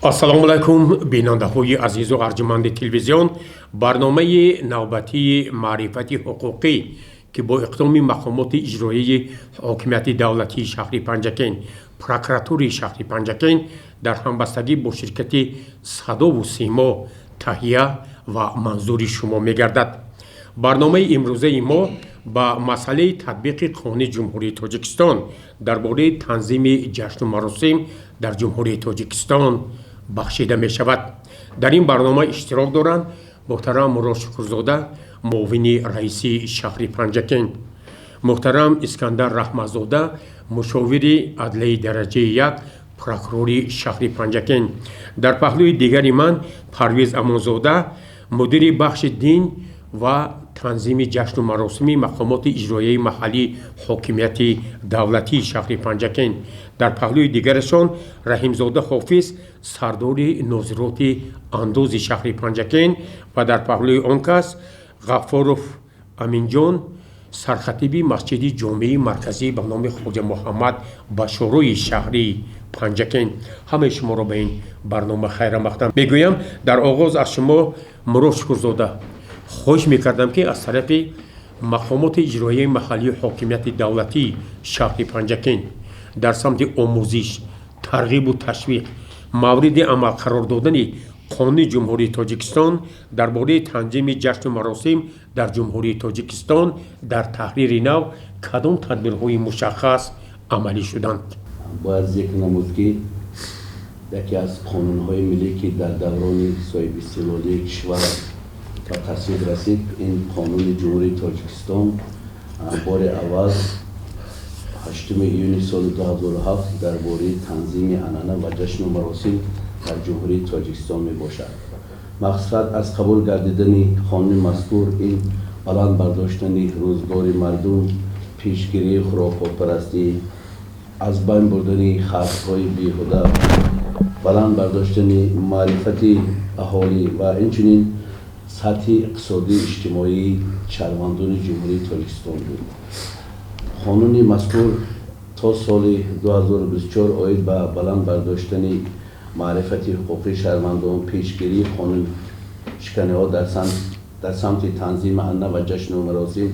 Ассалому алайкум, бинандаҳои азизу арҷуманди телевизион. Барномаи навбатии маърифати ҳуқуқӣ, ки бо иқдоми мақомоти иҷроияи ҳокимияти давлатии шаҳри Панҷакент, прокуратураи шаҳри Панҷакент дар ҳамбастагӣ бо ширкати Садову Симо таҳия ва манзури шумо мегардад. Барномаи имрӯзаи мо ба масъалаи татбиқи Қонуни Ҷумҳурии Тоҷикистон дар бораи танзими ҷашну маросим дар Ҷумҳурии Тоҷикистон бахшида мешавад. Дар ин барнома иштирок доранд муҳтарам Мурод Шукурзода, муовини раиси шаҳри Панҷакент, муҳтарам Искандар Раҳматзода, мушовири адлияи дараҷаи як прокурори шаҳри Панҷакент, дар паҳлӯи дигари ман Парвиз Амонзода, мудири бахши дин ва танзими ҷашну маросими мақомоти иҷроияи маҳаллии ҳокимияти давлатии шаҳри Панҷакент, дар паҳлӯи дигарашон Раҳимзода Ҳофиз, сардори нозироти андози шаҳри Панҷакент, ва дар паҳлӯи он кас Ғаффоров Аминҷон, сархатиби масҷиди ҷомеи марказӣ ба номи Хоҷа Муҳаммад Башорои шаҳри Панҷакент. Ҳамаи шуморо ба ин барнома хайрамақдам мегӯям. Дар оғоз аз шумо, Мурод Шукурзода, хоҳиш мекардам, ки аз тарафи мақомоти иҷроияи маҳаллии ҳокимияти давлатии шаҳри Панҷакент дар самти омӯзиш, тарғибу ташвиқ, мавриди амал қарор додани Қонуни Ҷумҳурии Тоҷикистон дар бораи танзими ҷашну маросим дар Ҷумҳурии Тоҷикистон дар таҳрири нав кадом тадбирҳои мушаххас амалӣ шуданд? Бояд зикр намуд, ки яке аз қонунҳои миллӣ, ки дар даврони соҳибистиқлолии кишвар ба тасвиб расид, ин Қонуни Ҷумҳурии Тоҷикистон бори аввал 8 июни соли 2007 дар бораи танзими анъана ва ҷашну маросим дар Ҷумҳурии Тоҷикистон мебошад. Мақсад аз қабул гардидани қонуни мазкур ин баланд бардоштани рӯзгори мардум, пешгирии хурофотпарастӣ, аз байн бурдани харҷҳои беҳуда, баланд бардоштани маърифати аҳолӣ ва инчунин сатҳи иқтисодию иҷтимоии шаҳрвандони Ҷумҳурии Тоҷикистон буд. Қонуни мазкур то соли 2024 оид ба баланд бардоштани маърифати ҳуқуқии шаҳрвандон, пешгирии қонуншиканиҳо дар самти танзими анъана ва ҷашну маросим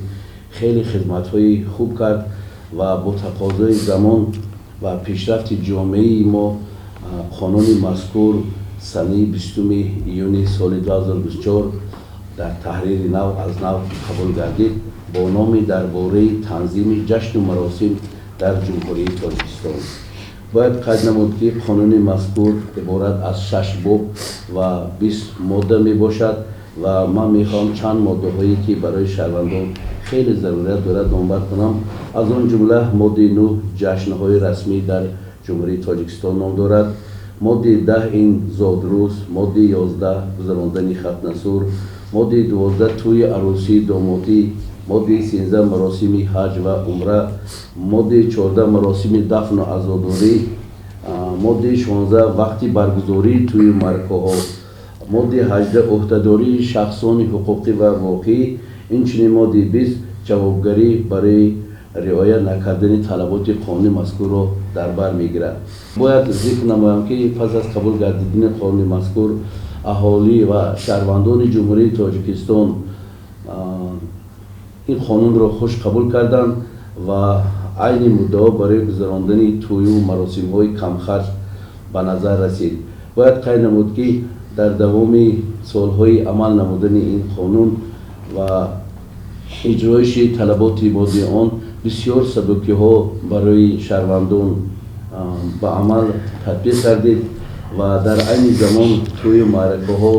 хеле хизматҳои хуб кард ва бо тақозои замон ва пешрафти ҷомеаи мо қонуни мазкур санаи 20 июни соли 2024 дар таҳрири нав аз нав қабул гардид бо номи дар бораи танзими ҷашну маросим дар Ҷумҳурии Тоҷикистон. Бояд қайд намуд, ки қонуни мазкур иборат аз шаш боб ва 20 модда мебошад ва ман мехоҳам чанд моддаҳое, ки барои шаҳрвандон хеле зарурият дорад, номбар кунам. Аз он ҷумла моддаи 9 ҷашнҳои расмӣ дар Ҷумҳурии Тоҷикистон ном дорад, моддаи 10 ин зодрӯз, моддаи 11 гузарондани хатнасур, моддаи 12 тӯи арӯсии домотӣ, моддаи 13 маросими ҳаҷ ва умра, моддаи 14 маросими дафну азодорӣ, моддаи 16 вақти баргузории тӯю маъракаҳо, моддаи 18 ӯҳдадории шахсони ҳуқуқӣ ва воқеӣ, инчунин моддаи 20 ҷавобгарӣ барои риоя накардани талаботи қонуни мазкурро дар бар мегирад. Бояд зикр намоям, ки пас аз қабул гардидани қонуни мазкур аҳолӣ ва шаҳрвандони Ҷумҳурии Тоҷикистон ин қонунро хуш қабул карданд ва айни муддао барои гузарондани тӯю маросимҳои камхарҷ ба назар расид. Бояд қайд намуд, ки дар давоми солҳои амал намудани ин қонун ва иҷроиши талаботи моддии он бисёр сабукиҳо барои шаҳрвандон ба амал татбиқ гардид ва дар айни замон тӯю маъракаҳо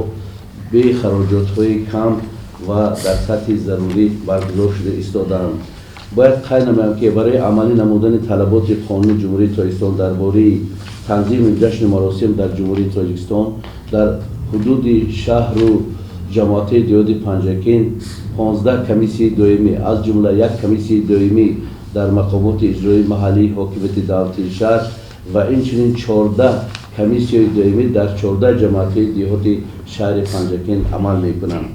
бехароҷотҳои кам ва дар сатҳи зарурӣ баргузор шуда истодаанд. Бояд қайд намоям, ки барои амалӣ намудани талаботи Қонуни Ҷумҳурии Тоҷикистон дар бораи танзими ҷашну маросим дар Ҷумҳурии Тоҷикистон дар ҳудуди шаҳру ҷамоатҳои деҳоти Панҷакент 15 комиссияи доимӣ, аз ҷумла як комиссияи доимӣ дар мақомоти иҷроии маҳаллии ҳокимияти давлатии шаҳр ва инчунин 14 комиссияи доимӣ дар 14 ҷамоатҳои деҳоти шаҳри Панҷакент амал мекунанд.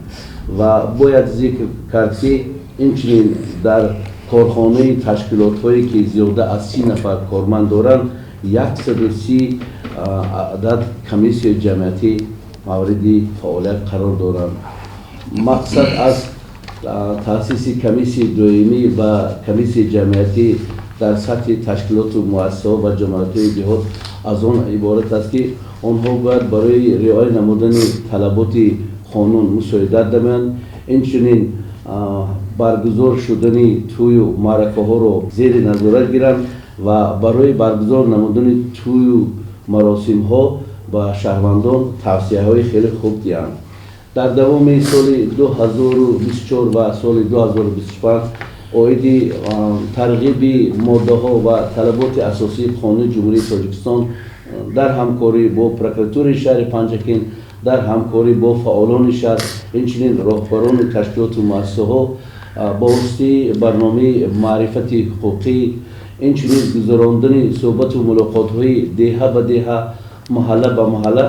Ва бояд зикр кард, ки инчунин дар корхонаи ташкилотҳое, ки зиёда аз 30 нафар корманд доранд, 130 Адад комиссияи ҷамъиятӣ мавриди фаъолият қарор доранд. Мақсад аз таъсиси комиссияи доимӣ ва комиссияи ҷамъиятӣ дар сатҳи ташкилоту муассисаҳо ва ҷамоатҳои деҳот аз он иборат аст, ки онҳо бояд барои риоя намудани талаботи қонун мусоидат намоянд, инчунин баргузор шудани тӯю маъракаҳоро зери назорат гиранд ва барои баргузор намудани тӯю маросимҳо ба шаҳрвандон тавсияҳои хеле хуб диҳанд. Дар давоми соли 2024 ва соли 2025 оиди тарғиби моддаҳо ва талаботи асосии Қонуни Ҷумҳурии Тоҷикистон дар ҳамкорӣ бо прокуратураи шаҳри Панҷакент, дар ҳамкорӣ бо фаъолони шаҳр, инчунин роҳбарони ташкилоту муассисаҳо, ба воситаи барномаи маърифати ҳуқуқӣ, инчунин гузарондани суҳбату мулоқотҳои деҳа ба деҳа, маҳалла ба маҳалла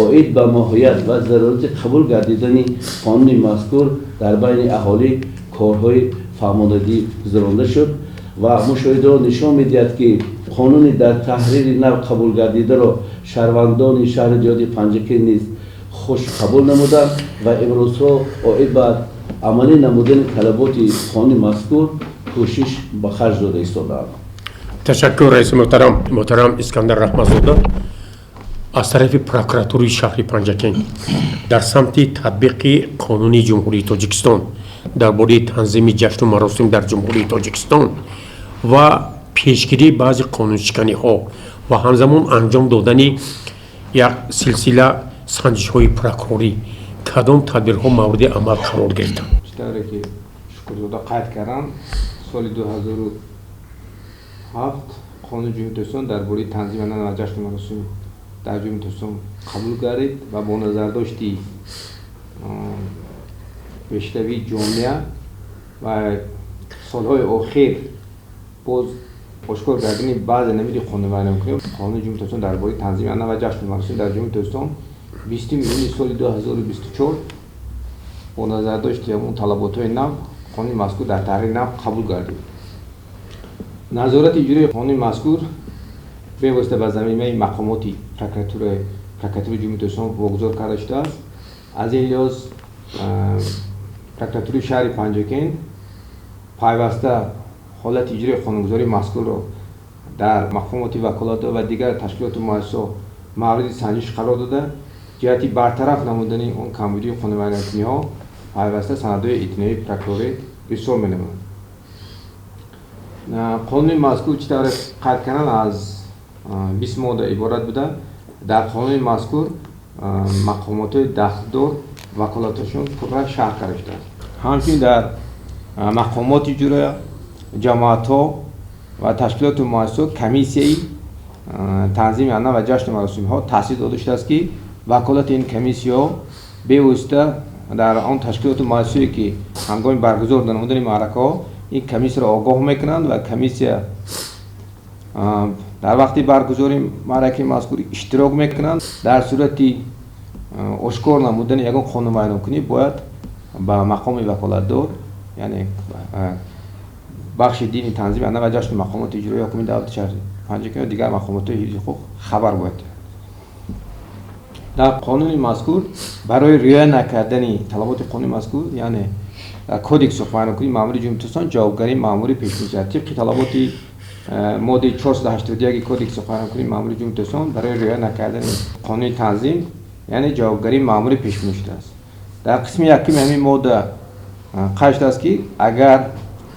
оид ба моҳият ва зарурати қабул гардидани қонуни мазкур дар байни аҳолӣ корҳои фаҳмондагӣ гузаронда шуд ва мушоҳидаҳо нишон медиҳад, ки қонуни дар таҳрири нав қабулгардидаро шаҳрвандони шаҳри деҳоти Панҷакент низ хуш қабул намуданд ва имрӯзҳо оид ба амалӣ намудани талаботи қонуни мазкур кӯшиш ба харҷ дода истодаанд. Ташаккур, раиси муҳтарам. Муҳтарам Искандар Раҳматзода, аз тарафи прокуратураи шаҳри Панҷакент дар самти татбиқи Қонуни Ҷумҳурии Тоҷикистон дар бораи танзими ҷашну маросим дар Ҷумҳурии Тоҷикистон ва пешгирии баъзе қонуншиканиҳо ва ҳамзамон анҷом додани як силсила санҷишҳои прокурорӣ кадом тадбирҳо мавриди амал қарор гирифтанд? Чӣ тавре ки Шукрзода қайд кардам, соли 2007 Қонуни Ҷумҳурии Тоҷикистон дар бораи танзими анъана ва ҷашну маросим дар Ҷумҳурии Тоҷикистон қабул гардид ва бо назардошти пешравии ҷомеа ва солҳои охир боз ошкор гардидани баъзе намуди қонунвайронкунӣ, Қонуни Ҷумҳурии Тоҷикистон дар бораи танзими анъана ва ҷашну маросим дар Ҷумҳурии Тоҷикистон 20 июни соли 2024 бо назардошти ҳамон талаботҳои нав қонуни мазкур дар таҳрири нав қабул гардид. Назорати иҷрои қонуни мазкур бевосита ба замимаи мақомоти прокуратураи Ҷумҳурии Тоҷикистон вогузор карда шудааст. Аз ин лиҳоз прокуратураи шаҳри Панҷакент пайваста ҳолати иҷрои қонунгузории мазкурро дар мақомоти ваколатдор ва дигар ташкилоту муассисаҳо мавриди санҷиш қарор дода, ҷиҳати бартараф намудани он камбудии қонунвайронкуниҳо пайваста санадҳои иттиноии прокурорӣ ирсол менамояд. Қонуни мазкур, чӣ тавре қайд кардан, аз 20 модда иборат буда, дар қонуни мазкур мақомотҳои дахлдор ваколатҳошон пурра шарҳ карда шудааст. Ҳамчунин дар мақомоти иҷроия, ҷамоатҳо ва ташкилоту муассисаҳо комиссияи танзими анъана ва ҷашну маросимҳо таъсис дода шудааст, ки ваколати ин комиссияҳо бевосита дар он ташкилоту муассисое, ки ҳангоми баргузор намудани маъракаҳо ин комиссияро огоҳ мекунанд ва комиссия дар вақти баргузории маъракаи мазкур иштирок мекунанд. Дар сурати ошкор намудани ягон қонунвайронкунӣ бояд ба мақоми ваколатдор, яъне бахши дини танзими анъана ва ҷашну мақомоти иҷроии ҳокимияти давлати шаҳри Панҷакент ё дигар мақомотҳои ҳифзи ҳуқуқ хабар бояд диҳад. Дар қонуни мазкур барои риоя накардани талаботи қонуни мазкур, яъне дар Кодекси ҳуқуқвайронкунии маъмурии Ҷумҳурии Тоҷикистон, ҷавобгарии маъмурӣ пешбинӣ шудааст. Тибқи талаботи моддаи 481 Кодекси ҳуқуқвайронкунии маъмурии Ҷумҳурии Тоҷикистон барои риоя накардани қонуни танзим, яъне ҷавобгарии маъмурӣ пешбинӣ шудааст. Дар қисми якуми ҳамин модда қайд шудааст, ки агар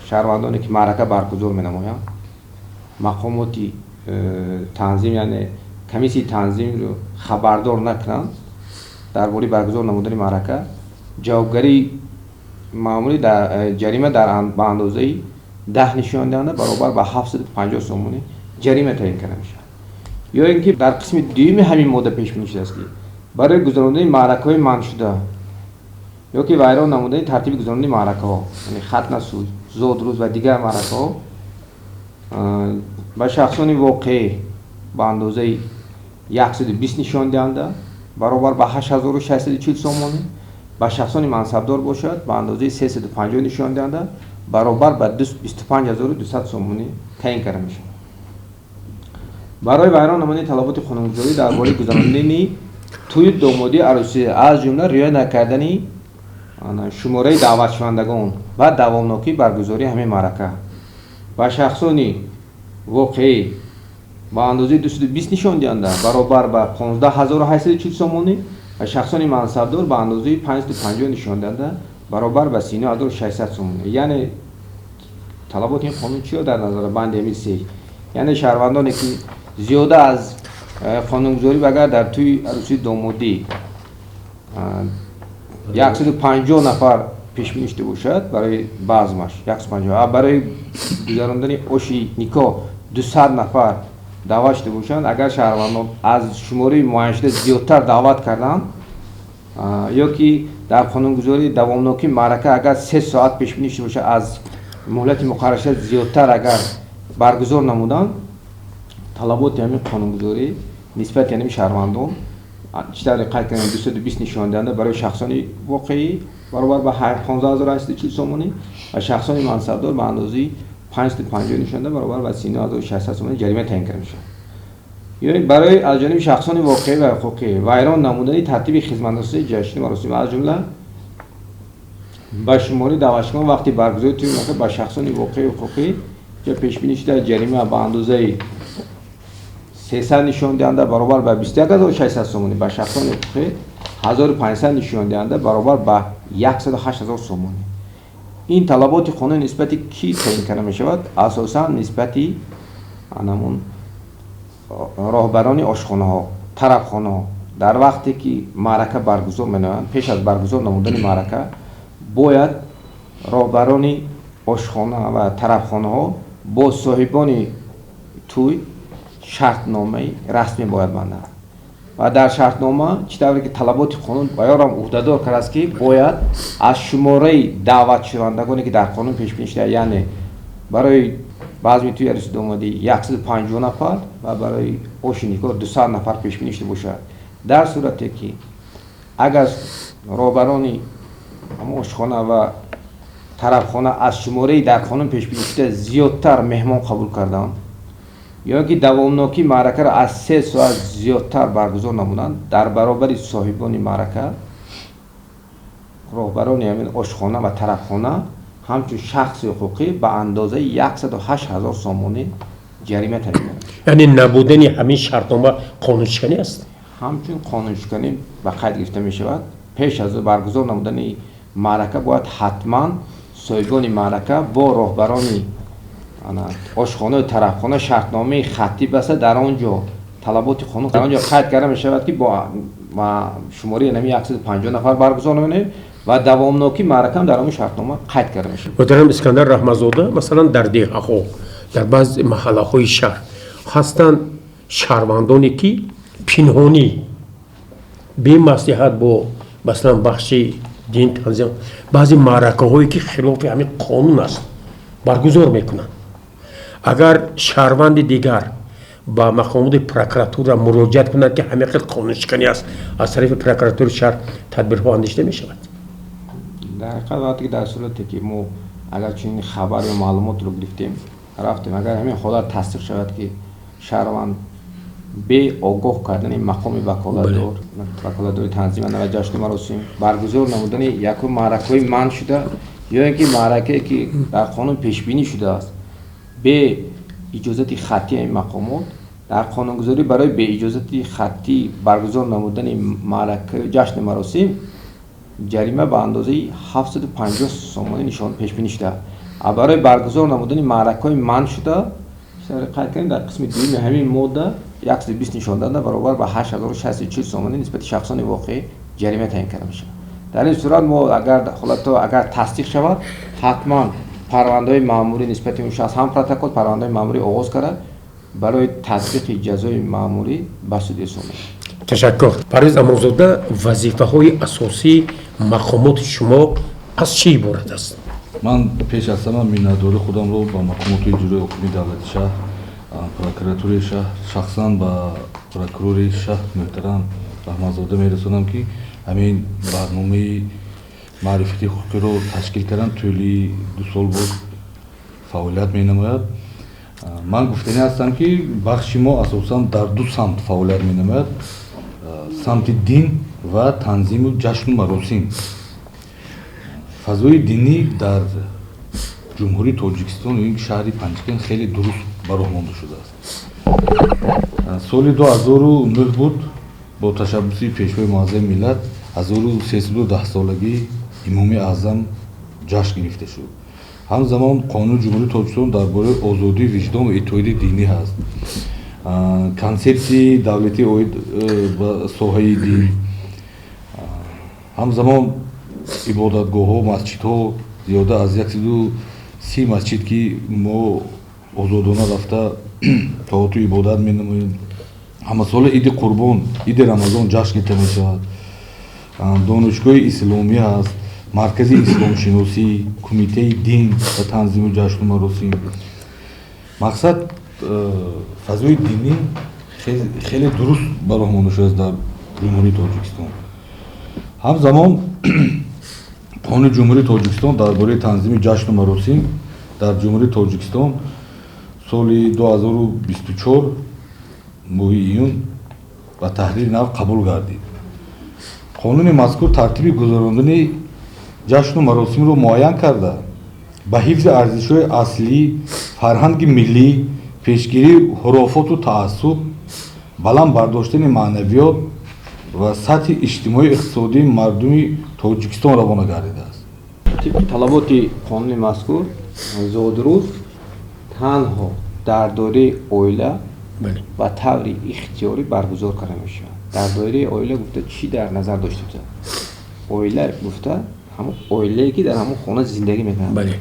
шаҳрвандоне, ки маърака баргузор менамоянд, мақомоти танзим, яъне комиссияи танзимро хабардор накунанд дар бораи баргузор намудани маърака, ҷавобгарии маъмурӣ, ҷарима ба андозаи 10 нишондиҳанда баробар ба 750 сомонӣ ҷарима таъин карда мешавад. Ё ин ки дар қисми дуюми ҳамин модда пешбинӣ шудааст, ки барои гузарондани маъракаҳои манъшуда ё ки вайрон намудани тартиби гузарондани маъракаҳо, яъне хатнасӯз, зодрӯз ва дигар маъракаҳо, ба шахсони воқеӣ ба андозаи 120 нишондиҳанда баробар ба 8640 сомонӣ, ба шахсони мансабдор бошад, ба андозаи 350 нишондиҳанда баробар ба 25 200 сомонӣ таъин карда мешавад. Барои вайрон намудани талаботи қонунгузорӣ дар бораи гузаронидани тӯю домодии арӯсӣ, аз ҷумла риоя накардани шумораи даъватшавандагон ва давомнокии баргузории ҳамин маърака ба шахсони воқеӣ ба андозаи 220 нишондиҳанда баробар ба 15840 сомонӣ ва шахсони мансабдор ба андозаи 550 нишондиҳанда баробар ба 39600 сомонӣ. Яъне талаботи ин қонун чиро дар назар банди ҳамин се, яъне шаҳрвандоне ки зиёда аз қонунгузорӣ агар дар тӯи арӯсии домодӣ 150 нафар пешбинӣ шуда бошад барои базмаш 150, барои гузарондани оши никоҳ 200 нафар даъват шуда бошанд, агар шаҳрвандон аз шумораи муайяншуда зиёдтар даъват карданд ё ки дар қонунгузории давомнокии маърака агар 3 соат пешбинӣ шуда бошад, аз муҳлати муқарраршуда зиёдтар агар баргузор намуданд, талаботи ҳамин қонунгузорӣ нисбати ҳамин шаҳрвандон чӣ тавре қайд кардем 220 нишондиҳанда барои шахсони воқеӣ баробар ба 15840 сомонӣ ва шахсони мансабдор ба андозаи 550 нишонда баробар ба 39600 сомонӣ ҷарима таъин карда мешавад. Ё барои аз ҷониби шахсони воқеӣ ва ҳуқуқӣ вайрон намудани тартиби хизматрасонии ҷашни маросим, аз ҷумла ба шумораи даъватшавандагон вақти баргузории тӯи маърака ба шахсони воқеӣ ҳуқуқӣ ҷо пешбинӣ шуда ҷарима ба андозаи 300 нишондиҳанда баробар ба 21600 сомонӣ, ба шахсони ҳуқуқӣ 1500 нишондиҳанда баробар ба 108000 сомонӣ. Ин талаботи қонун нисбати кӣ таъин карда мешавад? Асосан нисбати анамун роҳбарони ошхонаҳо, тарабхонаҳо. Дар вақте ки маърака баргузор менамоянд, пеш аз баргузор намудани маърака бояд роҳбарони ошхона ва тарабхонаҳо бо соҳибони тӯй шартномаи расмӣ бояд банданд ва дар шартнома чӣ тавре ки талаботи қонун баёрам ӯҳдадор кардааст, ки бояд аз шумораи даъватшавандагоне ки дар қонун пешбинӣ шуда, яъне барои базми тӯи арӯси домодӣ 150 нафар ва барои оши никоҳ 200 нафар пешбинӣ шуда бошад. Дар сурате ки агар роҳбарони ошхона ва тарабхона аз шумораи дар қонун пешбинӣ шуда зиёдтар меҳмон қабул карданд ё ки давомнокии маъракаро аз 3 соат зиёдтар баргузор намуданд, дар баробари соҳибони маърака роҳбарони ҳамин ошхона ва тарабхона ҳамчун шахси ҳуқуқӣ ба андозаи 108000 сомонӣ ҷарима таъин карданд. Яъне набудани ҳамин шартнома қонуншиканӣ аст? Ҳамчун қонуншиканӣ ба қайд гирифта мешавад. Пеш аз баргузор намудани маърака бояд ҳатман соҳибони маърака бо роҳбарони ошхонаю тарабхона шартномаи хаттӣ баста, дар он ҷо талаботи қонун дар он ҷо қайд карда мешавад, ки бо шумораи нами 150 нафар баргузор намонем ва давомнокии маъракаам дар ҳамон шартнома қайд карда мешавад. Муҳтарам Искандар Раҳматзода, масалан дар деҳаҳо, дар баъзе маҳаллаҳои шаҳр ҳастанд шаҳрвандоне ки пинҳонӣ бемаслиҳат бо масалан бахши дин танзим баъзе маъракаҳое ки хилофи ҳамин қонун аст баргузор мекунанд. Агар шаҳрванди дигар ба мақомоти прокуратура муроҷиат кунад, ки ҳамин хел қонуншиканӣ аст, аз тарафи прокуратураи шаҳр тадбирҳо андешида мешавад? Дар ҳақиқат вақте ки дар сурате ки мо агар чунин хабар ё маълумотро гирифтем, рафтем, агар ҳамин ҳолат тасдиқ шавад, ки шаҳрванд бе огоҳ кардани мақоми ваколатдор, ваколатдори танзим ва ҷашну маросим, баргузор намудани якум маъракаҳои манъ шуда ё ин ки маъракае ки дар қонун пешбинӣ шудааст, бе иҷозати хаттии ҳамин мақомот, дар қонунгузорӣ барои беиҷозати хаттӣ баргузор намудани маърака ҷашни маросим ҷарима ба андозаи 750 сомонӣ нишон пешбинӣ шудааст. А барои баргузор намудани маъракаҳои манъ шуда, қайд кардем, дар қисми дуюми ҳамин модда 120 нишондиҳанда баробар ба 8640 сомонӣ нисбати шахсони воқеӣ ҷарима таъин карда мешавад. Дар ин сурат мо агар ҳолатҳо агар тасдиқ шавад, ҳатман парвандаҳои маъмурӣ нисбати он шахс ҳам протокол, парвандаҳои маъмурӣ оғоз карда, барои татбиқи ҷазои маъмурӣ ба суд ирсол мешавад. Ташаккур. Парвиз Амонзода, вазифаҳои асосии мақомоти шумо аз чӣ иборат аст? Ман пеш аз ҳама миннатдории худамро ба мақомоти иҷрои ҳукумии давлати шаҳр, прокуратураи шаҳр, шахсан ба прокурори шаҳр муҳтарам Раҳматзода мерасонам, ки ҳамин барномаи маърифати ҳуқуқиро ташкил карданд. Тӯли 2 сол боз фаъолият менамояд. Ман гуфтанӣ ҳастам, ки бахши мо асосан дар ду самт фаъолият менамояд: самти дин ва танзиму ҷашну маросим. Фазои динӣ дар Ҷумҳурии Тоҷикистон, ин шаҳри Панҷакент хеле дуруст ба роҳ монда шудааст. Соли 2009 буд, бо ташаббуси Пешвои Муаззами миллат 1310-солагии Имоми Аъзам ҷашн гирифта шуд. Ҳамзамон Қонуни Ҷумҳурии Тоҷикистон дар бораи озодии виҷдон ва эътиқоди динӣ ҳаст, консепсияи давлатӣ оид ба соҳаи дин. Ҳамзамон ибодатгоҳҳо, масҷидҳо, зиёда аз 130 масҷид, ки мо озодона рафта тоату ибодат менамоем. Ҳамасола Иди Қурбон, Иди Рамазон ҷашн гирифта мешавад. Донишгоҳи исломӣ ҳаст, Маркази исломшиносӣ, Кумитаи дин ва танзиму ҷашну маросим. Мақсад, фазои динӣ хеле дуруст ба роҳ монда шудааст дар Ҷумҳурии Тоҷикистон. Ҳамзамон Қонуни Ҷумҳурии Тоҷикистон дар бораи танзими ҷашну маросим дар Ҷумҳурии Тоҷикистон соли 2024 моҳи июн ба таҳрири нав қабул гардид. Қонуни мазкур тартиби гузарондани ҷашну маросимро муайян карда, ба ҳифзи арзишҳои аслӣ, фарҳанги миллӣ, пешгирии хурофоту таассуб, баланд бардоштани маънавиёт ва сатҳи иҷтимоию иқтисодии мардуми Тоҷикистон равона гардидааст. Тибқи талаботи қонуни мазкур, зодрӯз танҳо дар доираи оила ба таври ихтиёрӣ баргузор карда мешавад. Дар доираи оила гуфта, чӣ дар назар дошта мешавад? Оила гуфта, ҳамон оилае ки дар ҳамон хона зиндагӣ мекунанд: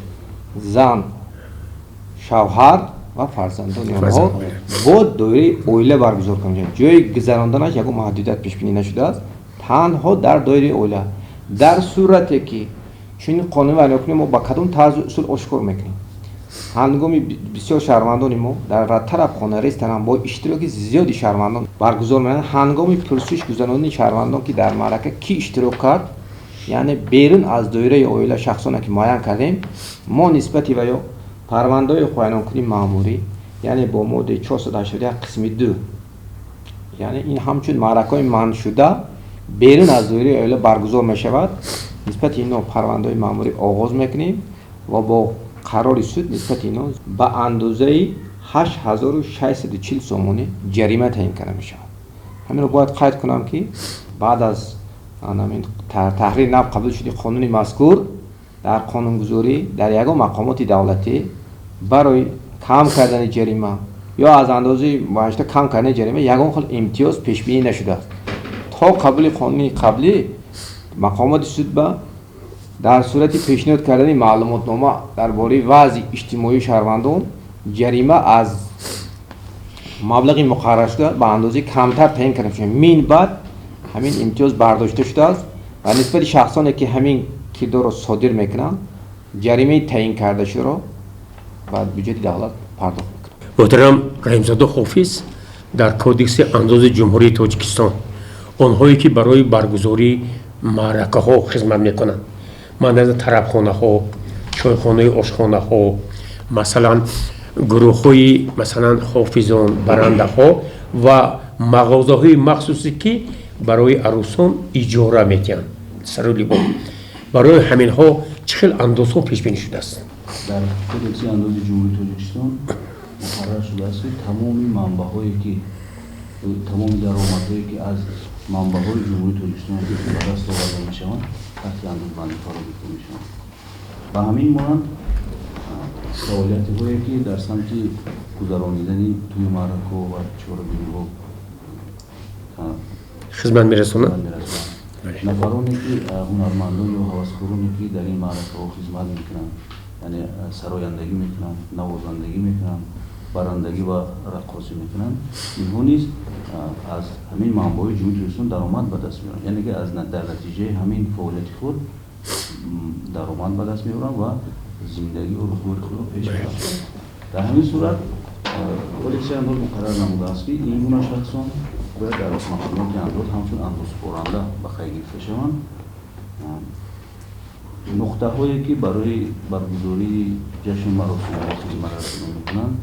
зан, шавҳар ва фарзандони онҳо бо доираи оила баргузор карда мешавад. Ҷои гузаронданаш ягон маҳдудият пешбинӣ нашудааст, танҳо дар доираи оила. Дар сурате ки чунин қонун вайронкунӣ мо ба кадом тарзу усул ошкор мекунем? Ҳангоми бисёр шаҳрвандони мо дар тарабхона, ресторан бо иштироки зиёди шаҳрвандон баргузор менамоянд. Ҳангоми пурсиш гузаронидани шаҳрвандон, ки дар маърака кӣ иштирок кард, яъне берун аз доираи оила шахсоне ки муайян кардем, мо нисбати ва ё парвандаҳои вайронкунии маъмурӣ, яъне бо моддаи 481 қисми 2, яъне ин ҳамчун маъракаҳои манъшуда берун аз доираи оила баргузор мешавад, нисбати ино парвандаҳои маъмурӣ оғоз мекунем ва бо қарори суд нисбати ино ба андозаи 8640 сомонӣ ҷарима таъин карда мешавад. Ҳаминро бояд қайд кунам, ки баъд аз таҳрири нав қабул шуди қонуни мазкур, дар қонунгузорӣ дар ягон мақомоти давлатӣ барои кам кардани ҷарима ё аз андозаи муайяншуда кам кардани ҷарима ягон хел имтиёз пешбинӣ нашудааст. То қабули қонуни қаблӣ мақомоти суд ба дар сурати пешниҳод кардани маълумотнома дар бораи вазъи иҷтимоии шаҳрвандон ҷарима аз маблағи муқарраршуда ба андозаи камтар таъин карда мешавад. Мин баъд ҳамин имтиёз бардошта шудааст ва нисбати шахсоне ки ҳамин кирдорро содир мекунанд, ҷаримаи таъин кардашударо ба бюҷети давлат пардохт мекунанд. Муҳтарам Раҳимзода Ҳофиз, дар Кодекси андози Ҷумҳурии Тоҷикистон онҳое ки барои баргузории маъракаҳо хизмат мекунанд, ман тарабхонаҳо, чойхонаи ошхонаҳо, масалан, гурӯҳҳои, масалан, ҳофизон, барандаҳо ва мағозаҳои махсусе, ки барои арӯсон иҷора медиҳанд сару либос, барои ҳаминҳо чӣ хел андозҳо пешбинӣ шудааст? Дар Кодекси андози Ҷумҳурии Тоҷикистон муқаррар шудааст, ки тамоми манбаъҳое ки, тамоми даромадҳое ки аз манбаъҳои Ҷумҳурии Тоҷикистон ба даст оварда мешаванд, таҳти андозбандӣ фаро гирифта мешаванд. Ба ҳамин монанд фаъолиятҳое, ки дар самти гузаронидани тӯю маъракаҳо ва чорабиниҳо хизмат мерасонад. Нафароне ки, ҳунармандон ё ҳаваскороне, ки дар ин маъракаҳо хизмат мекунанд, яъне сарояндагӣ мекунанд, навозандагӣ мекунанд, барандагӣ ва раққосӣ мекунанд, инҳо низ аз ҳамин манбаъҳои Ҷумҳурии Тоҷикистон даромад ба даст меоранд, яъне ки аз дар натиҷаи ҳамин фаъолияти худ даромад ба даст меоранд ва зиндагию рӯзгори худро пеш мебаранд. Дар ҳамин сурат Кодекси андоз муқаррар намудааст, ки ин гуна шахсон бояд дар мақомоти андоз ҳамчун андозсупоранда ба қайд гирифта шаванд. Нуқтаҳое, ки барои баргузории ҷашну маросимҳо хизматрасонӣ мекунанд.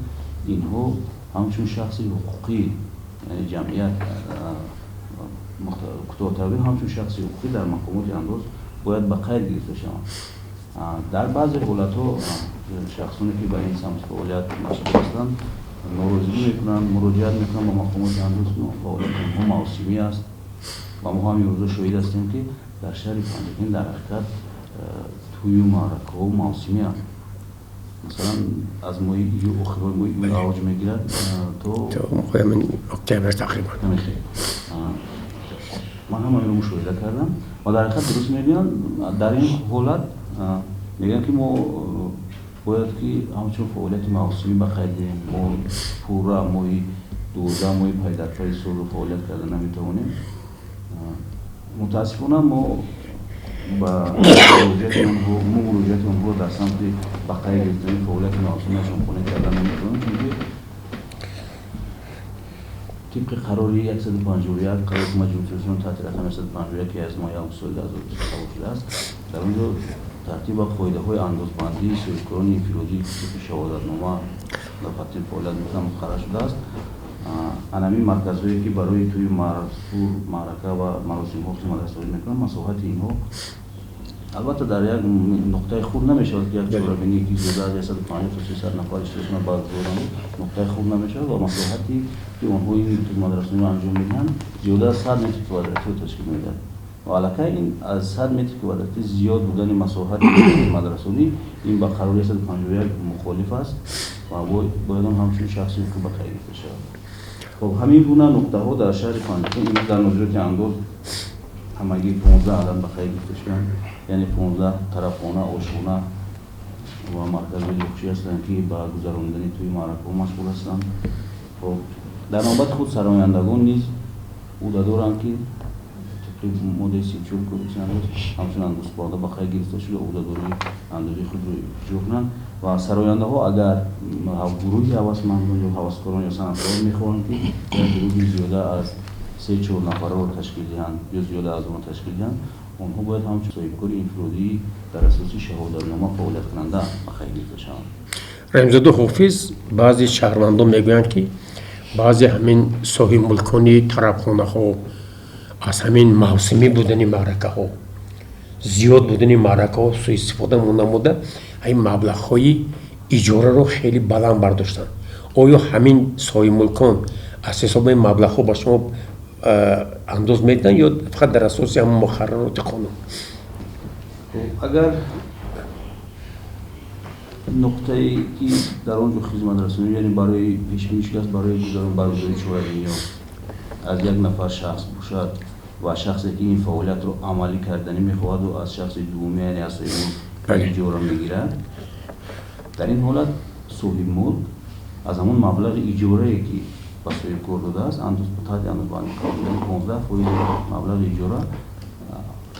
Инҳо ҳамчун шахси ҳуқуқӣ, яъне ҷамъият кӯтоҳтавир ҳамчун шахси ҳуқуқӣ дар мақомоти андоз бояд ба қайд гирифта шаванд. Дар баъзе ҳолатҳо шахсоне ки ба ин самти фаъолият машғул ҳастанд, норозигӣ мекунанд, муроҷиат мекунанд ба мақомоти андоз, ки фаъолияти онҳо мавсимӣ аст. Ва мо ҳам имрӯза шоҳид ҳастем, ки дар шаҳри Панҷакент дар ҳақиқат тӯю маъракаҳо мавсимианд. Масалан, аз моҳи июл, охирҳои моҳи июл авҷ мегирад то октябр тақрибан. Ман ҳама инро мушоҳида кардам ва дар ҳақиқат дуруст мегӯянд. Дар ин ҳолат мегӯянд, ки мо бояд ки ҳамчун фаъолияти мавсимӣ ба қайд гирем, мо пурра моҳи 12 моҳи пайдарпайи солро фаъолият карда наметавонем. Мутаассифона, мо ба мо муроҷиати онҳоро дар самти ба қайд гирифтани фаъолияти мавсимиашон қонеъ карда наметавонем, чунки тибқи қарори 151, қарори Ҳукумати Ҷумҳурии Тоҷикистон таҳти рақами 151, ки аз моҳи август соли 2020 қабул шудааст, дар он ҷо тартиб ва қоидаҳои андозбандии соҳибкорони инфиродӣ, тибқи шаҳодатнома дар патент фаъолият мекунанд, муқаррар шудааст. Анамин марказҳое, ки барои тӯи сур, маърака ва маросимҳо хизматрасонӣ мекунанд, масоҳати инҳо албатта дар як нуқтаи хурд намешавад, ки як чорабинӣ, ки зиёда аз 150 то 300 нафар иштирок кунанд, баргузор, нуқтаи хурд намешавад ва масоҳате, ки онҳо ин хизматрасониро анҷом медиҳанд, зиёда аз 100 метри квадратиро ташкил медиҳад. Ва аллакай ин аз 100 метри квадратӣ зиёд будани масоҳати хизматрасонӣ, ин ба қарори 151 мухолиф аст ва бояд он ҳамчун шахси ҳуқуқӣ ба қайд гирифта шавад. Хоб, ҳамин гуна нуқтаҳо дар шаҳри Панҷакент имрӯз дар нозироти андоз ҳамагӣ 15 адад ба қайд гирифта шуданд, яъне 15 тарафхона, ошхона ва марказҳои лӯхшӣ ҳастанд, ки ба гузаронидани тӯи маъракаҳо машғул ҳастанд. Хоб, дар навбати худ сарояндагон низ ӯҳдадоранд, ки тибқи моддаи 34 Кодекси андоз ҳамчун андозсупоранда ба қайд гирифта шуда, ӯҳдадории андозии худро иҷро кунанд. Ва сарояндаҳо агар гурӯҳи ҳавасмандон ё ҳаваскорон ё санъаткорон мехоҳанд, ки як гурӯҳи зиёда аз се чор нафарро ташкил диҳанд ё зиёда аз он ташкил диҳанд, онҳо бояд ҳамчун соҳибкори инфиродӣ дар асоси шаҳодатнома фаъолияткунанда ба қайд гирифта шаванд. Раҳимзода Ҳофиз, баъзе шаҳрвандон мегӯянд, ки баъзе ҳамин соҳибмулкони тарабхонаҳо аз ҳамин мавсимӣ будани маъракаҳо, зиёд будани маъракаҳо суистифода намуда, ҳамин маблағҳои иҷораро хеле баланд бардоштанд. Оё ҳамин соҳибмулкон аз ҳисоби маблағҳо ба шумо андоз медиҳанд ё фақат дар асоси ҳамон муқаррароти қонун? Агар нуқтае, ки дар он ҷо хизматрасонӣ, яъне барои пешбинӣ шудааст барои гузарон баргузории чорабиниҳо, аз як нафар шахс бошад ва шахсе, ки ин фаъолиятро амалӣ карданӣ мехоҳаду аз шахси дуввумӣ, яъне аз соҳибмулк иҷора мегирад, дар ин ҳолат соҳибмулк аз ҳамон маблағи иҷорае, ки ба соҳибкор додааст, таҳти андозбандӣ қарор, яъне 15 фоизи маблағи иҷора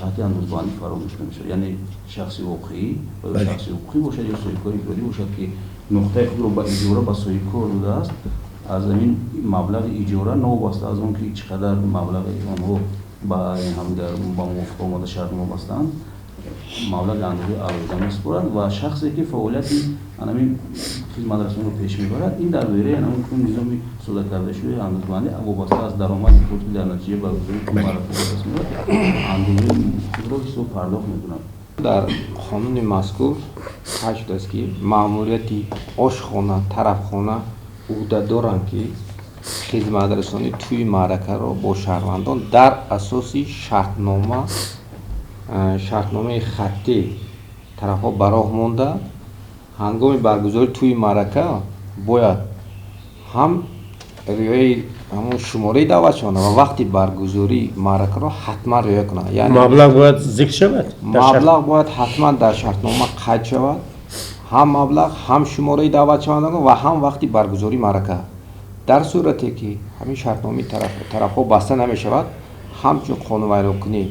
таҳти андозбандӣ фаро гирифта мешавад. Яъне шахси воқеӣ ва ё шахси ҳуқуқӣ бошад ё соҳибкори инфиродӣ бошад, ки нуқтаи худро ба иҷора ба соҳибкор додааст, аз ҳамин маблағи иҷора, новобаста аз он ки чӣ қадар маблағи онҳо ба ҳамдигар ба мувофиқа омада шартнома бастаанд, маблағи андозаи алоҳида месупорад. Ва шахсе, ки фаъолияти анамин хизматрасониро пеш мебарад, ин дар доираи анамин низоми сода кардашудаи андозбандӣ, вобаста аз даромади худ, ки дар натиҷаи баргузории маъракаҳо ба даст меояд, андозаи худро ҳисоб пардохт мекунад. Дар қонуни мазкур қайд шудааст, ки маъмурияти ошхона, тарафхона ӯҳдадоранд, ки хизматрасонии тӯи маъракаро бо шаҳрвандон дар асоси шартнома, шартномаи хаттӣ тарафҳо ба роҳ монда, ҳангоми баргузории тӯи маърака бояд ҳам риояи ҳамон шумораи даъватшаванда ва вақти баргузории маъракаро ҳатман риоя кунанд. Маблағ бояд зикр шавад? Маблағ бояд ҳатман дар шартнома қайд шавад, ҳам маблағ, ҳам шумораи даъватшавандагон ва ҳам вақти баргузории маърака. Дар сурате ки ҳамин шартномаи тарафҳо баста намешавад, ҳамчун қонунвайронкунӣ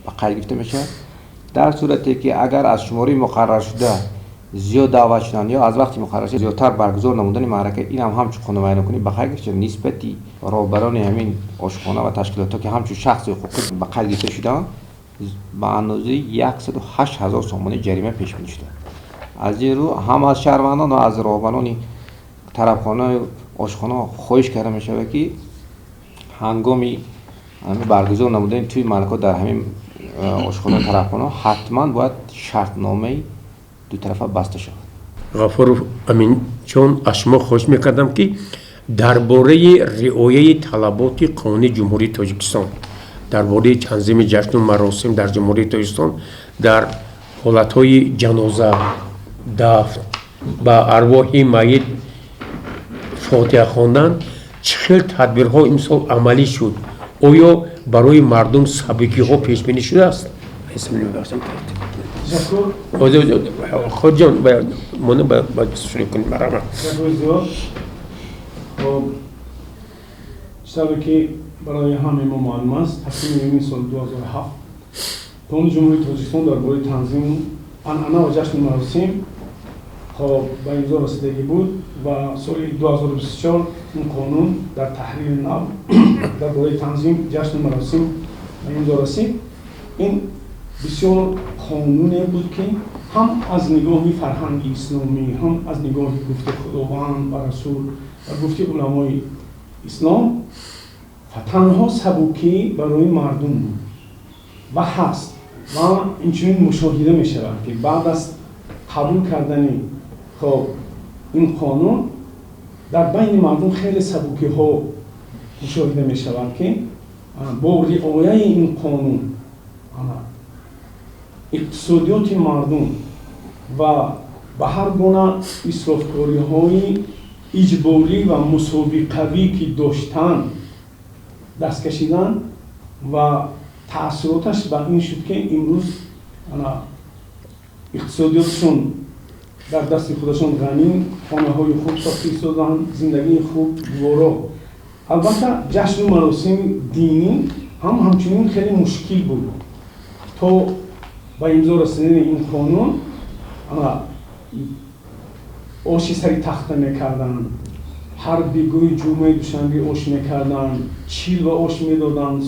ба қайд гирифта мешавад. Дар сурате ки агар аз шумораи муқарраршуда зиёд даъват шуданд ё аз вақти муқарраршуда зиёдтар баргузор намудани маърака, инам ҳамчун қонунвайронкунӣ ба қайд гирифта шуда, нисбати роҳбарони ҳамин ошхона ва ташкилотҳо, ки ҳамчун шахси ҳуқуқӣ ба қайд гирифта шудаанд, ба андозаи 108 000 сомонӣ ҷарима пешбинӣ шуда. Аз ин рӯ ҳам аз шаҳрвандон ва аз роҳбарони тарабхона, ошхона хоҳиш карда мешавад, ки ҳангоми баргузор намудани тӯи маъракаҳо дар ҳамин ошхона, тарабхона ҳатман бояд шартномаи дутарафа баста шавад. Ғафуров Аминҷон, аз шумо хоҳиш мекардам, ки дар бораи риояи талаботи қонуни Ҷумҳурии Тоҷикистон дар бораи танзими ҷашну маросим дар Ҷумҳурии Тоҷикистон дар ҳолатҳои ҷаноза, дафн, ба арвоҳи майит фотиҳа хондан чӣ хел тадбирҳо имсол амалӣ шуд? Оё барои мардум сабукиҳо пешбинӣ шудааст? Хоҷон, моно шурӯъ кунем, марҳамат. Хоб, чӣ ки барои ҳамаи мо маълум аст, 8 июни соли 2007 Қонуни Ҷумҳурии Тоҷикистон дар бораи танзим анъана ва ҷашну маросим, хоб, ба имзо расидагӣ буд ва соли 2024 ин қонун дар таҳрири нав дар бораи танзим ҷашну маросим ба имзо расид. Ин бисёр қонуне буд, ки ҳам аз нигоҳи фарҳанги исломӣ, ҳам аз нигоҳи гуфти Худованд ва Расул ва гуфти уламои ислом танҳо сабукӣ барои мардум буд ва ҳаст. Ва инчунин мушоҳида мешавад, ки баъд аз қабул кардани, хоб, ин қонун дар байни мардум хеле сабукиҳо мушоҳида мешавад, ки бо риояи ин қонун иқтисодиёти мардум ва ба ҳар гуна исрофкориҳои иҷборӣ ва мусобиқавӣ, ки доштанд, даст кашидан ва таассуроташ ба ин шуд, ки имрӯз иқтисодиётшон дар дасти худашон ғанӣ, хонаҳои хуб сохта истоданд, зиндагии хуб, гуворо. Албатта, ҷашну маросими динӣ ҳам ҳамчунин хеле мушкил буд. То ба имзо расидани ин қонун оши сари тахта мекарданд, ҳар бегоҳи ҷумъаи душанбе ош мекарданд, чил ва ош медоданд,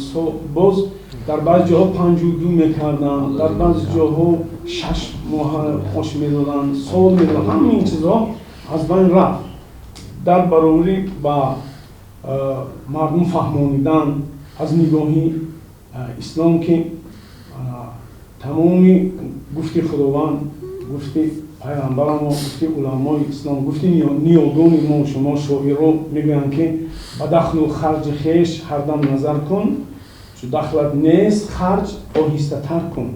боз дар баъзе ҷоҳо 52 мекарданд, дар баъзе ҷоҳо 6 моҳа ош медоданд, сол медоданд. Ҳамаи ин чизҳо аз байн рафт. Дар баробари ба мардум фаҳмонидан аз нигоҳи ислом, ки тамоми гуфти Худованд, гуфти пайғамбарамо, гуфти уламои ислом, гуфти ниёгони мо, шумо шоиро мегӯянд, ки ба дахлу харҷи хеш ҳардам назар кун, чу дахлат нест, харҷ оҳистатар кун.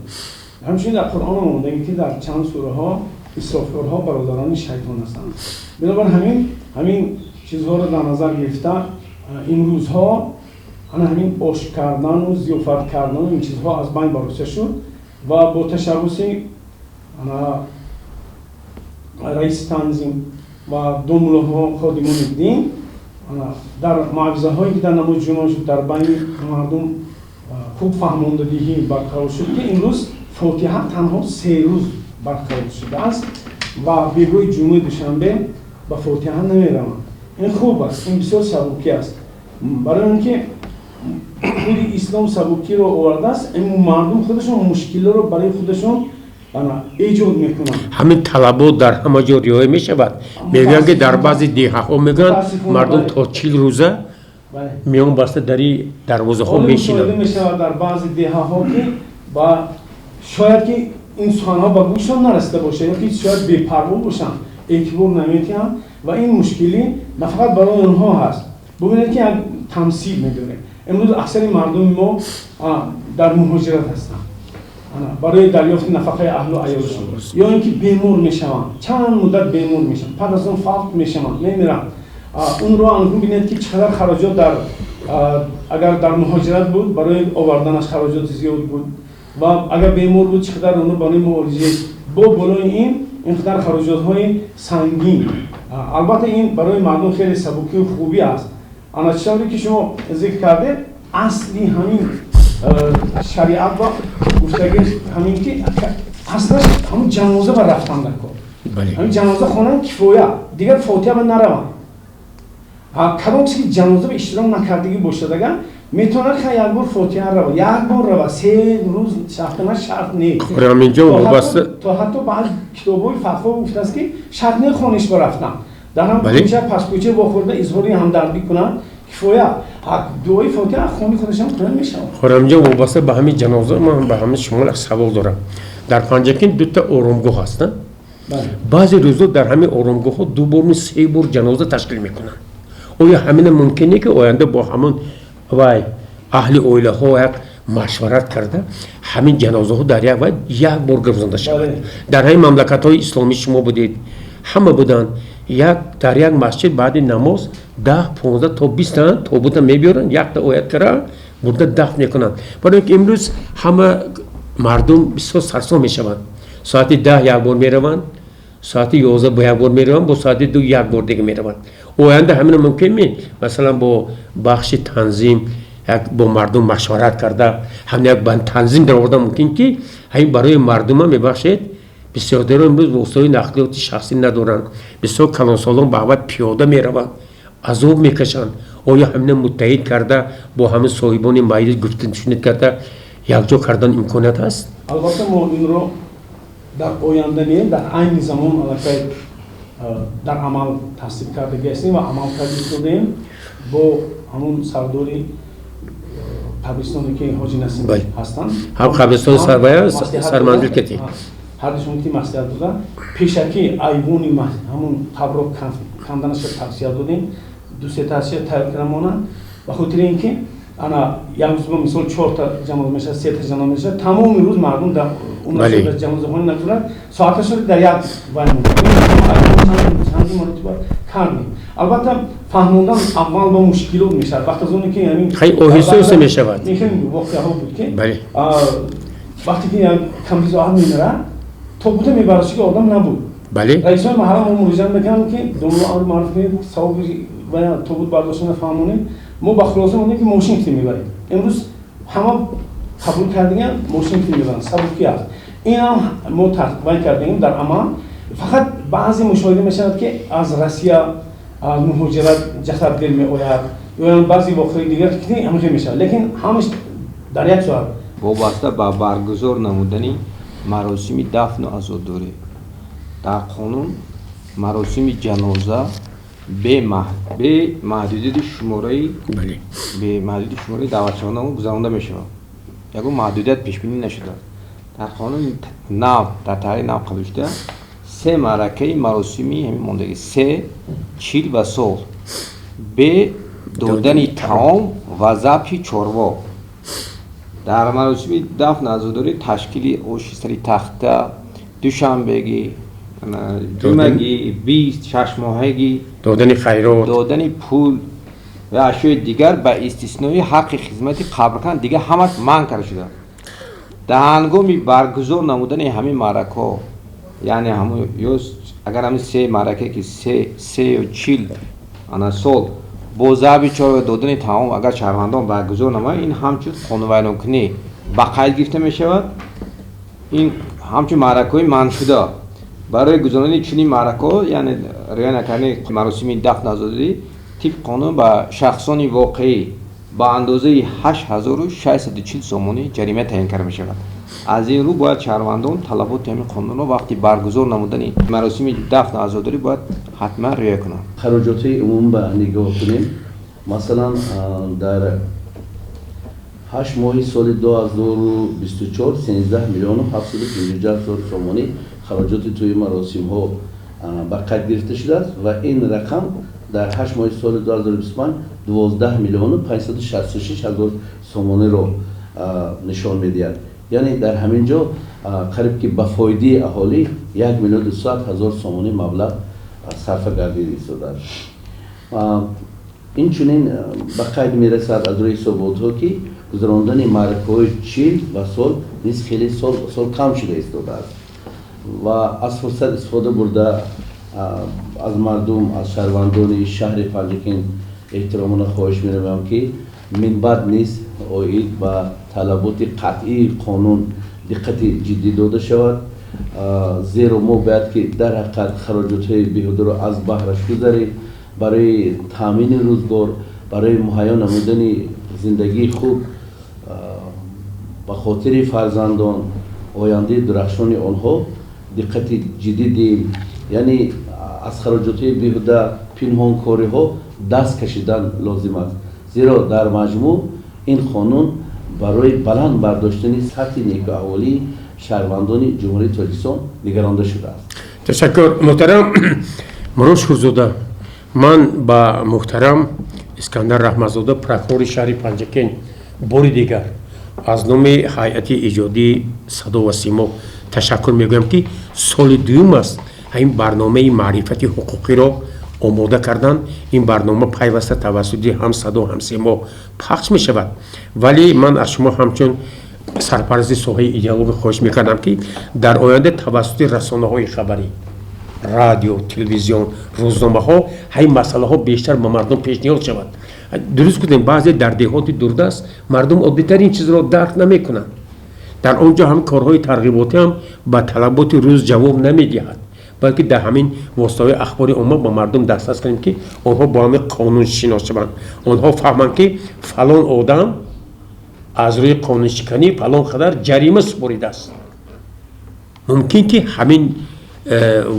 Ҳамчунин дар Қуръон омодаги, ки дар чанд сураҳо исрофкорҳо бародарони шайтон ҳастанд. Бинобар ҳамин чизҳоро дар назар гирифта, имрӯзҳо ана ҳамин ош кардану зиёфат кардану ин чизҳо аз байн барошта шуд ва бо ташаббуси раиси танзим ва домуллоҳо, ходимони дин, дар мавъизаҳое, ки дар намози ҷумъа шуд, дар байни мардум хуб фаҳмондадиҳӣ барқарор шуд, ки имрӯз фотиҳа танҳо 3 рӯз барқарор шудааст ва бегоҳи ҷумъаи душанбе ба фотиҳа намераванд. Ин хуб аст, ин бисёр сабукӣ аст, барои он ки худи ислом сабукиро овардааст. Ин мардум худашон мушкилиро барои худашон эҷод мекунанд. Ҳамин талабот дар ҳама ҷо риоя мешавад? Мегӯянд, ки дар баъзе деҳаҳо, мегӯянд, мардум то 40 рӯза миён баста дари дарвозаҳо мешинанд. Мешавад дар баъзе деҳаҳо, ки ба шояд ки ин суханҳо ба гӯшшон нарасида бошад ё ки шояд бепарво бошанд, эътибор наметиҳанд. Ва ин мушкилӣ на фақат барои онҳо ҳаст. Бубинед, ки як тамсил медорем: имрӯз аксари мардуми мо дар муҳоҷират ҳастанд барои дарёфти нафақаи аҳлу аёлшон, ё ин ки бемор мешаванд, чанд муддат бемор мешаванд, пас аз он фавт мешаванд, мемиранд. Онро анкун бинед, ки чӣ қадар хароҷот дар агар дар муҳоҷират буд, барои оварданаш хароҷоти зиёд буд ва агар бемор буд, чӣ қадар онро барои муолиҷа бо болои ин ин қадар хароҷотҳои сангин. Албатта, ин барои мардум хеле сабукию хубӣ аст. Ана чӣ тавре ки шумо зикр кардед, асли ҳамин шариат ва гуфтагӣ ҳамин ки аслаш ҳамун ҷаноза ба рафтан дар кор, ҳамин ҷаноза хонан кифоя, дигар фотиҳа ба нараванд. Кадом кисе ки ҷаноза ба иштирок накардагӣ бошад, агар метавонад, ха, як бор фотиҳа рава, як бор рава, 3 рӯз шартна шарт не. Ҳаминҷо вобаста То ҳатто баъзе китобҳои фатво гуфтааст, ки шарт не хониш ба рафтан. Дар ҳам кӯча пас кӯча вохӯрда изҳори ҳамдардӣ кунанд, кифоя. Дуои фотиҳа хони худашам кунан мешавад. Хӯрамҷон, вобаста ба ҳамин ҷаноза ман ба ҳамин шумо як савол дорам. Дар Панҷакент дута оромгоҳ ҳастанд. Баъзе рӯзо дар ҳамин оромгоҳҳо ду бор, се бор ҷаноза ташкил мекунанд. Оё ҳамина мумкин е ки оянда бо ҳамон вай аҳли оилаҳо як машварат карда, ҳамин ҷанозаҳо дар як вай як бор гузаронда шавад? Дар ҳамин мамлакатҳои исломӣ шумо будед, ҳама буданд, як дар як масҷид баъди намоз 10, 15 то 20 тобута мебиёранд, якта оят кара бурда дафн мекунанд. Барои ки имрӯз ҳама мардум бисёр сарсон мешаванд. Соати 10 як бор мераванд, соати 11 бо як бор мераванд, бо соати 2 як бор дига мераванд. Оянда ҳамина мумкин ме, масалан, бо бахши танзим як бо мардум машварат карда, ҳамин як танзим дароварда мумкин, ки ҳамин барои мардума, мебахшед, бисёрдаро имрӯз воситаҳои нақлиёти шахсӣ надоранд, бисёр калонсолон ба аввал пиёда мераванд, азоб мекашанд. Оё ҳамина муттаҳид карда, бо ҳамин соҳибони маҷлис гуфтушунид карда, якҷо кардан имконият ҳаст? Албатта, мо инро дар оянда не, дар айни замон аллакай дар амал тасдиқ кардаги ҳастем ва амал карда истодаем бо ҳамун сардори қабристоне, ки Ҳоҷи Насим ҳастанд. Ҳам қабристони сарвая сарманзил кети. Ҳардушон ки маслиҳат дода, пешакӣ айвони ҳамун қабрро канданаша тавсия додем, ду се тавсия тайёр карда монанд, ба хотири ин ки ана як рӯз, мисол, чорта ҷаноза мешавад, сета ҷаноза мешавад, тамоми рӯз мардум дар ҷанозахона нагузорад, соаташро дар як вай чанди маротиба кардем. Албатта, фаҳмондан аввал ба мушкилот мешавад, вақт аз оне ки ҳамин оҳиста оҳиста мешавад. Воқеаҳо буд, ки вақте ки як камбизоат мемирад, тобута мебарад, ки одам набуд. Раисои маҳалла мо муроҷиат мекардем, ки домло амр маъруф кунед, савоби тобут бардоштана фаҳмонед. Мо ба хулоса мондем, ки мошин ки мебарем. Имрӯз ҳама қабул кардаган, мошин ки мебаранд, сабукӣ аст. Инам мо вай кардем дар амал. Фақат баъзе мушоҳида мешавад, ки аз Россия, аз муҳоҷират ҷасад дер меояд ё баъзе воқеаи дигар ки ҳамихел мешавад, лекин ҳамаш дар як соат. Вобаста ба баргузор намудани маросими дафну азодорӣ, дар қонун маросими ҷаноза бе маҳдудияти шумораи бе маҳдудияти шумораи даъватшавандагон гузаронда мешавад. Ягон маҳдудият пешбинӣ нашудааст. Дар қонуни нав, дар таҳрири нав қабул шуда, се маъракаи маросими ҳамин мондагӣ: се, чил ва сол, бе додани таом ва забҳи чорво. Дар маросими дафн азодорӣ ташкили оши сари тахта, душанбегӣ, ҷумъагӣ, бист, шашмоҳагӣ, додани хайрот, додани пул ва ашёи дигар, ба истиснои ҳаққи хизмати қабркан, дигар ҳамаш манъ карда шудааст. Дар ҳангоми баргузор намудани ҳамин маъракаҳо, яъне ҳамун ё агар ҳамин се маъракае ки се, се ё чил ана сол бо забҳи чорво, додани таом, агар шаҳрвандон баргузор намоянд, ин ҳамчун қонунвайронкунӣ ба қайд гирифта мешавад. Ин ҳамчун маъракаҳои манъшуда. Барои гузаронидани чунин маъракаҳо, яъне риоя накардани маросими дафн азодорӣ, тибқи қонун ба шахсони воқеӣ ба андозаи 8640 сомонӣ ҷарима таъин карда мешавад. Аз ин рӯ бояд шаҳрвандон талаботи ҳамин қонунро вақти баргузор намудани маросими дафну азодорӣ бояд ҳатман риоя кунанд. Хароҷотҳои умум ба нигоҳ кунем. Масалан, дар 8 моҳи соли 2024 13 миллиону 750 ҳазор сомонӣ хароҷоти тӯи маросимҳо ба қайд гирифта шудааст ва ин рақам дар 8 моҳи соли 2025 12 миллиону 566 ҳазор сомониро нишон медиҳад. Яъне дар ҳамин ҷо қариб ки ба фоидаи аҳолӣ 1 миллион 200 ҳазор сомонӣ маблағ сарфа гардида истодааст. Инчунин ба қайд мерасад аз рӯи ҳисоботҳо, ки гузарондани маъракаҳои чил ва сол низ хеле сол сол кам шуда истодааст. Ва аз фурсат истифода бурда, аз мардум, аз шаҳрвандони шаҳри Панҷакент эҳтиромона хоҳиш менамоям, ки минбаъд низ оид ба талаботи қатъии қонун диққати ҷиддӣ дода шавад, зеро мо бояд ки дар ҳақиқат хароҷотҳои беҳударо аз баҳраш гузарем. Барои таъмини рӯзгор, барои муҳайё намудани зиндагии хуб ба хотири фарзандон, ояндаи дурахшони онҳо диққати ҷиддӣ диҳем. Яъне Аз хароҷотҳои беҳуда, пинҳонкориҳо даст кашидан лозим аст, зеро дар маҷмӯъ ин қонун барои баланд бардоштани сатҳи некӯаҳволии шаҳрвандони Ҷумҳурии Тоҷикистон нигаронда шудааст. Ташаккур, муҳтарам Мурод Шурзода. Ман ба муҳтарам Искандар Раҳматзода, прокурори шаҳри Панҷакент, бори дигар аз номи ҳайати иҷодии Садо ва Симо ташаккур мегӯям, ки соли дуюм аст ҳамин барномаи маърифати ҳуқуқиро омода карданд. Ин барнома пайваста тавассути ҳам Садо, ҳам Симо пахш мешавад. Вале ман аз шумо ҳамчун сарпарасти соҳаи идеология хоҳиш мекардам, ки дар оянда тавассути расонаҳои хабарӣ, радио, телевизион, рӯзномаҳо ҳамин масъалаҳо бештар ба мардум пешниҳод шавад. Дуруст гуфтем, баъзе дар деҳоти дурдаст мардум оддитарин чизро дарк намекунанд. Дар он ҷо ҳам корҳои тарғиботӣ ҳам ба талаботи рӯз ҷавоб намедиҳад, балки дар ҳамин воситаҳои ахбори омма ба мардум дастрас кунем, ки онҳо бо ҳамин қонун шинос шаванд, онҳо фаҳманд, ки фалон одам аз рӯи қонуншиканӣ фалон қадар ҷарима супоридааст. Мумкин ки ҳамин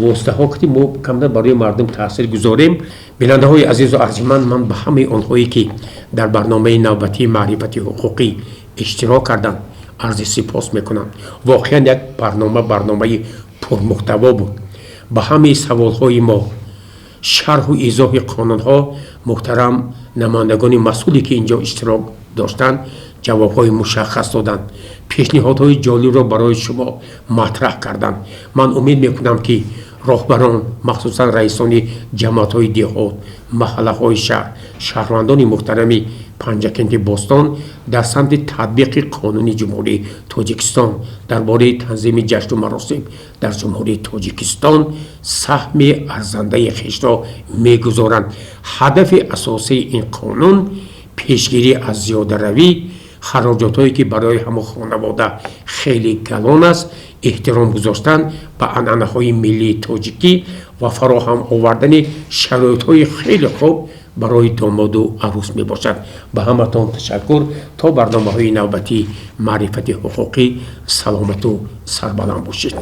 воситаҳо ки мо камтар барои мардум таъсир гузорем. Бинандаҳои азизу арҷманд, ман ба ҳамаи онҳое, ки дар барномаи навбатии маърифати ҳуқуқӣ иштирок карданд, арзи сипос мекунам. Воқеан як барнома барномаи пурмуҳтаво буд. Ба ҳамаи саволҳои мо, шарҳу изоҳи қонунҳо, муҳтарам намояндагони масъуле, ки ин ҷо иштирок доштанд, ҷавобҳои мушаххас доданд, пешниҳодҳои ҷолибро барои шумо матраҳ карданд. Ман умед мекунам, ки роҳбарон, махсусан раисони ҷамоатҳои деҳот, маҳаллаҳои шаҳр, шаҳрвандони муҳтарами Панҷакенти бостон дар самти татбиқи Қонуни Ҷумҳурии Тоҷикистон дар бораи танзими ҷашну маросим дар Ҷумҳурии Тоҷикистон саҳми арзандаи хешро мегузоранд. Ҳадафи асосии ин қонун пешгирӣ аз зиёдаравӣ, хароҷотҳое, ки барои ҳамон хонавода хеле галон аст, эҳтиром гузоштан ба анъанаҳои миллии тоҷикӣ ва фароҳам овардани шароитҳои хеле хуб барои домоду арӯс мебошад. Ба ҳаматон ташаккур. То барномаҳои навбатии маърифати ҳуқуқӣ саломату сарбаланд бошед.